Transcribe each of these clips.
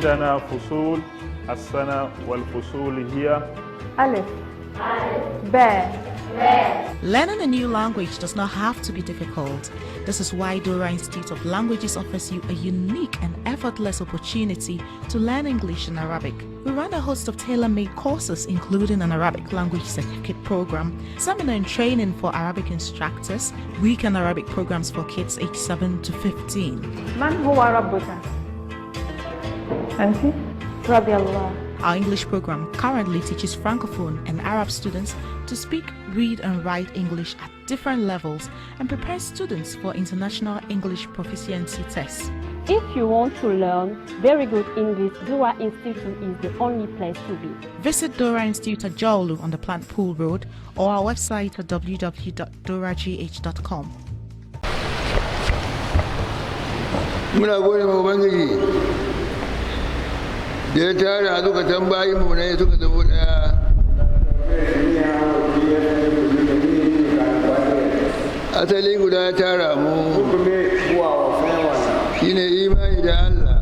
عندنا فصول السنة، والفصول هي: ألف، باء. Learning a new language does not have to be difficult. This is why Dora Institute of Languages offers you a unique and effortless opportunity to learn English and Arabic. We run a host of tailor made courses, including an Arabic language certificate program, seminar and training for Arabic instructors, weekend Arabic programs for kids aged 7 to 15. من هو ربك؟ أنت؟ ربي الله. Our English program currently teaches Francophone and Arab students to speak, read, and write English at different levels and prepares students for international English proficiency tests. If you want to learn very good English, Dora Institute is the only place to be. Visit Dora Institute at Dzorwulu on the Plant Pool Road or our website at www.doragh.com. Muna gode ma Ubangiji da ya tara zukatan bayin mu ne suka zama daya. Asali guda ya tara mu, shine imani da Allah,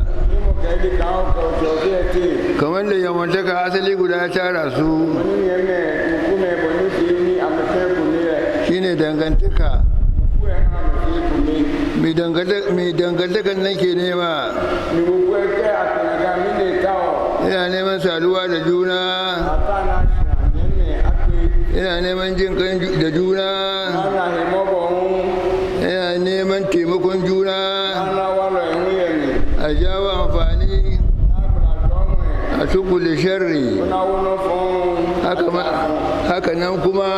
kamar da yamantaka asali guda ya tara su, shine dangantaka. Mai dangantakan nan ke nema, yana neman saduwa da juna, yana neman jin kan da juna, yana neman taimakon juna, a jawo amfani, a tukule sharri. Haka nan kuma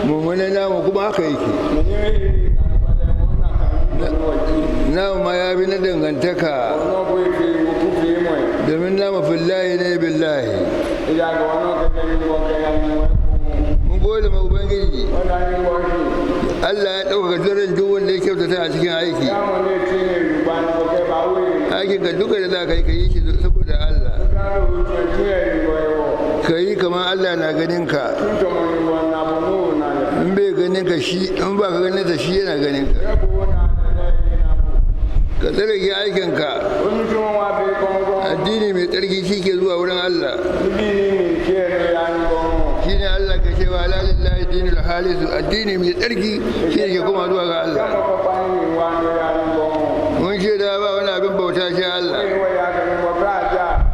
mummunan namu kuma haka yake. Namu ma ya bi na dangantaka, domin namu fillahi ne billahi. Mun gode ma Ubangiji. Allah ya ɗaukaka daren duk wanda ya kyautata a cikin aiki. Aikin ka duka da za ka yi, ka yi shi saboda Allah, ka yi kamar Allah na ganin ka. In bai ganin ka shi, in ba ka ganin sa, shi yana ganin ka. Ka tsarki aikinka. Addini mai tsarki shi ke zuwa wurin Allah. Shi ne Allah ke cewa: "La lillahi dinul halisu." Addini mai tsarki shi ne ke kuma zuwa ga Allah. Mun shaida ba wani abin bauta shi Allah,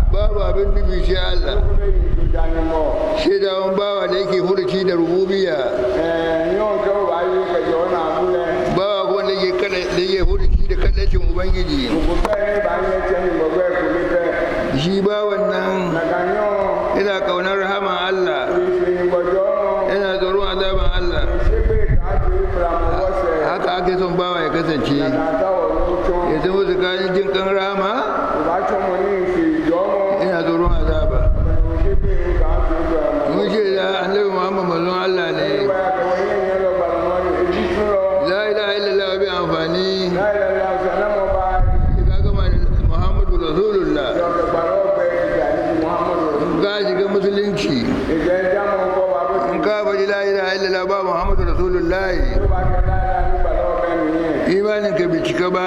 babu abin nufi shi Allah. Shaidawan bawa da yake furuci da rububiya, bawa kuma da yake kada da yake furuci da kadaicin Ubangiji, shi bawan nan yana kaunar rahama Allah, yana tsoron azaban Allah. Haka ake son bawa ya kasance, ya zama tsakanin jin kan rahama, yana tsoron azaba. Mun ce da Annabi Muhammad manzon Allah ne. La ilaha illallah bi amfani ka gama da Muhammadu Rasulullah. In ka shiga musulunci, in ka faɗi la ilaha illallah ba Muhammadu Rasulullah, imanin ka bai cika ba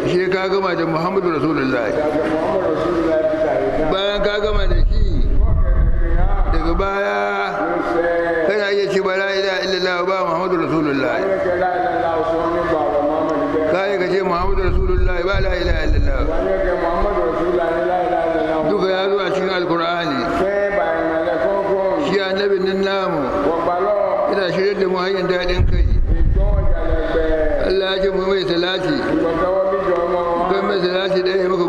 sai ka gama da Muhammadu Rasulullah. Bayan ka gama da shi, daga baya kana iya ce ba la ilaha illallah ba Muhammadu Rasulullah. Ka yi ka ce Muhammadu Rasulullah ba la ilaha illallah. Duka ya zo a cikin Alkur'ani. Shi annabin nan namu yana shirya da mu hanyar daɗin kai. Allah ya ce mu mai salati. Kai mai salati ɗaya, ya maka 10.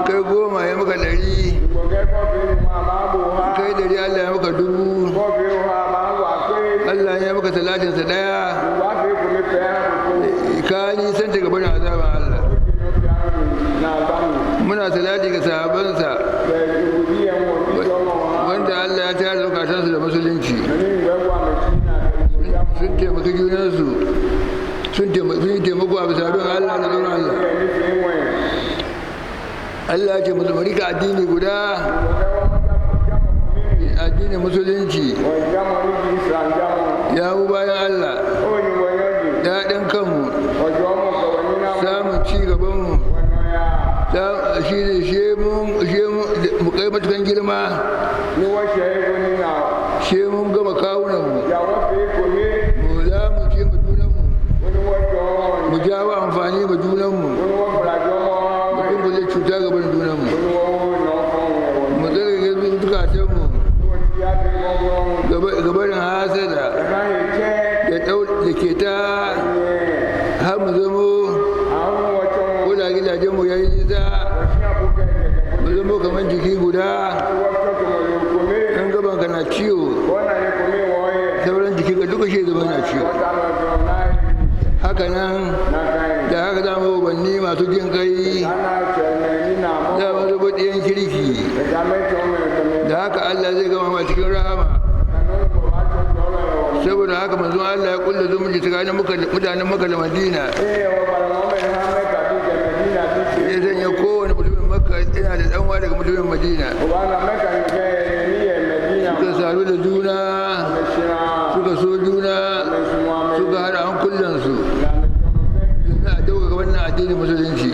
Kai 10, ya maka 100. Kai 100, Allah ya maka 1000. Allah ya maka salatinsa ɗaya, ka nisan daga barin azaban Allah. Muna salati ga sahabansa wanda Allah ya tayar zukatansu da musulunci, sun taimaki junansu, sun yi taimako a bisa bin Allah da tsoron Allah. Allah ya ce mu rika addini guda, addinin musulunci. Ya mu bayan Allah, daɗin kanmu, samun ci gabanmu shi ne she mu kai matukan girma, she mun gama kawunanmu, mu za mu ce mu junanmu, mu jawo amfani ma junanmu, mutum ba zai cuta gaban junanmu, mu tsarkake zukatanmu gabarin hasada da ke ta har mu zamo ko da gidajenmu ya yi nisa, mu zamo kamar jiki guda. In gaban ka na ciwo, sauran jiki ka duka shi zama na ciwo. Haka nan da haka za mu ubanni masu jin kai, za mu zama ɗiyan kirki. Da haka Allah zai gama ma cikin rahama. Saboda haka manzon Allah ya kulla zumunci tsakanin mutanen Makka da Madina. Ya sanya kowane mutumin Makka yana da ɗanwa daga mutumin Madina. Suka saru da juna, suka so juna, suka haɗa hankulansu domin a ɗaukaka wannan addinin musulunci.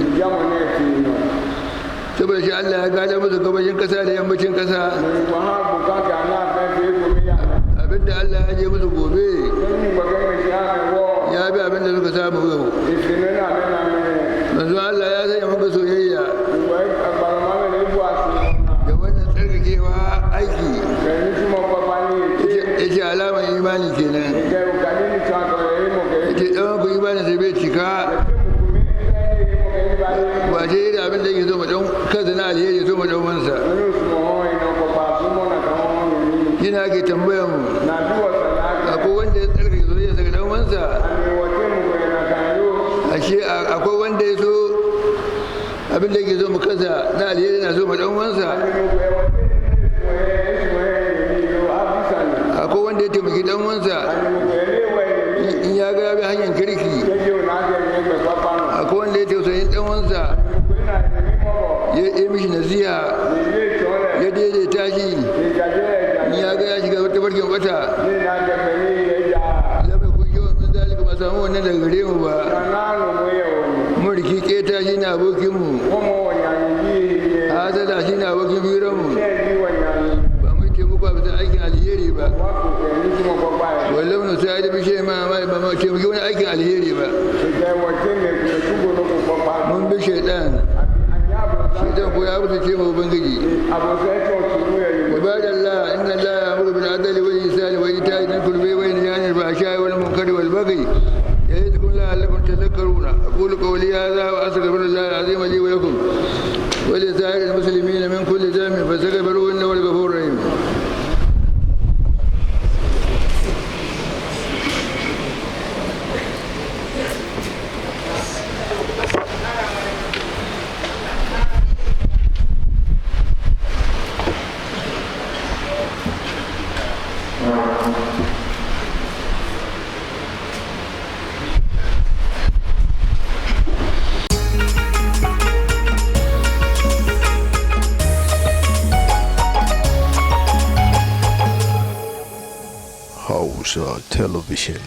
Saboda shi Allah ya gada musu gabashin ƙasa da yammacin ƙasa. Abinda Allah ya je musu gobe ya bi abinda suka samu yau. Manzo Allah ya sanya muka soyayya da wannan tsarkakewa aiki, ya ce alamar imani kenan. Ya ce ɗan ku imani sai bai cika ba sai da abin da yake so ma ɗan kansa na alheri so ma ɗan wansa. Yana ake tambayar mu, akwai wanda ya tsarkake soyayya daga ɗan wansa? Ashe akwai wanda ya so abin da yake so mu kansa na alheri na so ma ɗan wansa? Akwai wanda ya taimaki ɗan wansa in ya ga ya bi hanyar kirki? Akwai wanda ya tausayin ɗan wansa, ya yi mishi nasiha, ya daidaita shi in ya ga ya shiga wata barkin wata? Lamai kun yawan min zalika, ba samu wannan daga gare mu ba. Mun riki keta shi ne abokinmu, hasada shi ne abokin firanmu, ba mu taimako a bisa aikin alheri ba. Wallau na sai da bishe ma ba mu taimaki wani aikin alheri ba. Mun bi shaidan, shaidan ko ya mutu ce ma ubangiji. عباد الله، إن الله يأمر بالعدل والإحسان وإيتاء ذي القربى وينهى عن الفحشاء والمنكر والبغي يعظكم لعلكم تذكرون. أقول قولي هذا وأستغفر الله العظيم لي ولكم ولسائر المسلمين من كل ذنب، فاستغفروه إنه هو الغفور الرحيم. Hausa Television.